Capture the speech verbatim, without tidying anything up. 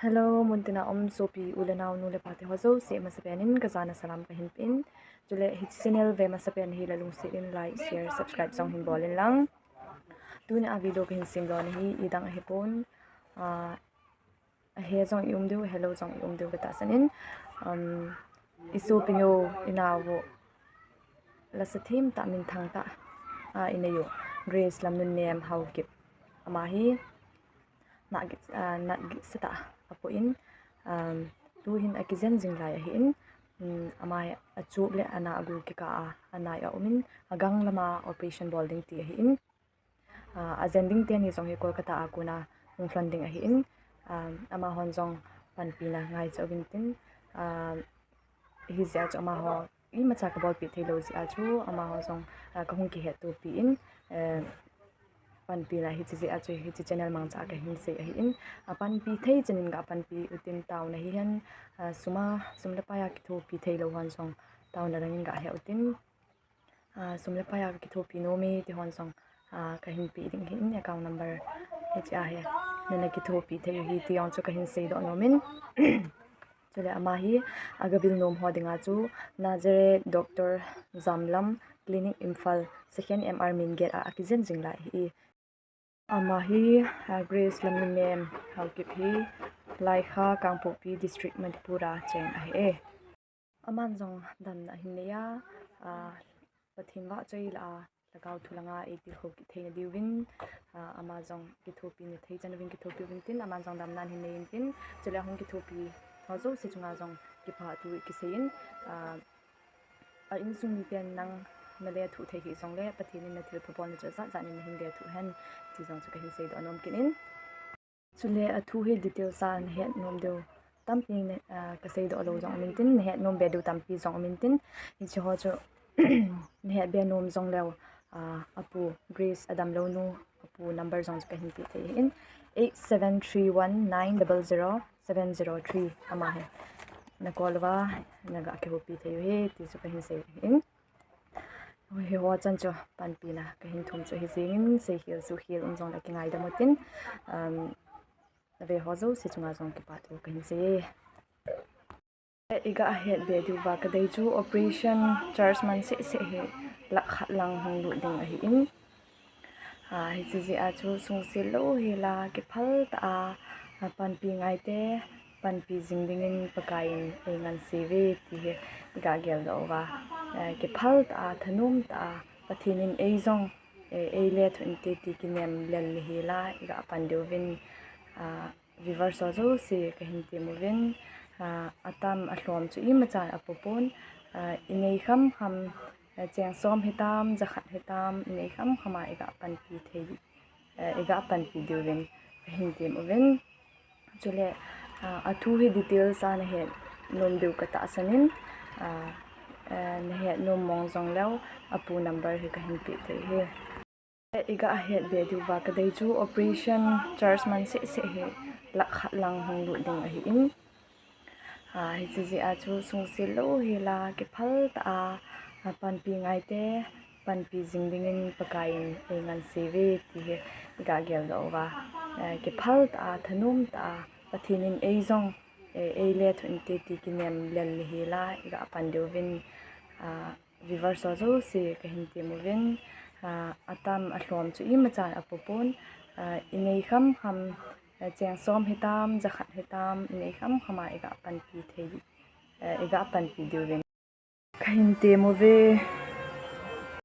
Hello, muntina um sopi u le nao nu le pa te ho jouse masapen in kajana salam kahin pe in. Chule hiche channel ve masapen hile lungset in like, share, subscribe jong hin bol in lang. Tunia video kahin semlona hi idang ahipon. Ah, ahe jong i um diu, ahelou jong i um diu katahsan in. Um, i sopi nu i nao u lasa themtah minthang tah a inei u Grace Lamnunnem Haokip. Ama hi nat gih, ah, nat gihsa tah apoh in, um, tuhin akijen jing lai ahin, um, ama hi achup le ana agu kikah a, anai a um in, agang lama operation bol ding ti ahin, ah, ajen ding teni jong hi Kolkata a kona hung lhon ding ahin, um, amahon jong panpina ngaicha uvin tin, um, hijeh a chu amaho imacha kabolpeh theilou jeh a chu amaho jong, ah, kahung kihettopi in, eh, panpina hiche jeh a chu hiche channel mangcha a kahin sei ahin, ah, panpi thei chan in ga panpi utin, taona hihen, ah, sum a, sum le pai a kithopi theilou hon jong taona dang in gahe utin, ah, sum le pai a kithopi nom e ti hon jong, ah, kahin pe ding ahin, account number hiche a hi nana kithopi thei u ahi ti jong chu kahin seidoh nom in. Chule ama hi agavil nom ho dinga chu Nazareth Doctor Jamlam Clinic Imphal second M R main gate a akijen jing lai ahi. Ama hi, ah, Grace Lamnunnem Haokip hi Laikha, Kangpokpi District, Manipur a cheng ahi e. Aman jong damna ahin nei a, ah, Pathen vahchoi lah a lhagao thu langa eitilkhou kit theina diuvin, ah, ama jong kithopina thei chan uvin kithopi uvin tin, aman jong damna ahin nei in tin, chule ahung kithopi ho jouse chunga jong kipathu kisei in, ah, a insung miten nang nalethuh thei hih jongle Pathen in nathilpha bolna chu ajat jat in nahin lethuh hen ti jong chu kahin seidoh nom kit in. Chule athu hi details a nahet nom diu tampi, ah, kaseidoh lou jong um in tin, nahet nom be diu tampi jong um in tin, hiche ho chu nahet be nom jongleu, ah, apu Grace adamlou nu apu number jong chu kahin pe thei ahin, eight seven three one nine double zero seven zero three, ama hi na call uva naga kihoupi thei u ahi ti chu kahin sei ahin. Hiho chan chu panpina kahin thum chu ahi jeng in, seikhel suhkhel um jongle kingaidam utin, um, nave ho jouse chunga jong kipathu kahin sei e. Iga het be diuva kadei chu operation charge man seh seh hi lakh khat lang hung lut ding ahin, ah, hiche jeh a chu sungsel lou hela kiphal tah a, ah, panpi ngaite panpi jing dingin Pakai in eingansei uve ti hi iga geldoh uva, ah, kiphal tah a, thanom tah a, Pathen in eijong, eh, eilethuh inte ti kinem lel hela iga pan diuvin, ah, viewers ho jouse kahin tem uvin, ah, atam alhom chu imacha apoh pon, ah, inei khamkham, ah, cheng som hitam, jakhat hitam, inei khamkham a iga panpi thei, eh, iga panpi diuvin kahin tem uvin. Chule, ah, athu hi details a nahet nom diu katahsan in, ah, eh, nahet nom mong jongleu apu number hi kahin pe thei ahi. Iga het be diuva kadei chu operation charge man seh seh hi lakh khat lang hung lut ding ahin, ah, hiche jeh a chu sungsel lou hela kiphal tah a, ah, panpi ngaite panpi jing dingin Pakai in eingansei uve ti hi iga geldoh uva, eh, kiphal tah a, thanom tah a, Pathen in eijong, eh, eilethuh inte ti kinem lel hela iga pan diuvin, ah, viewers ho jouse kahin tem uvin, ah, atam alhom chu imacha apoh pon, ah, inei khamkham, ah, cheng som hitam, jakhat hitam, inei khamkham a iga panpi thei, eh, iga panpi diuvin kahin tem uve.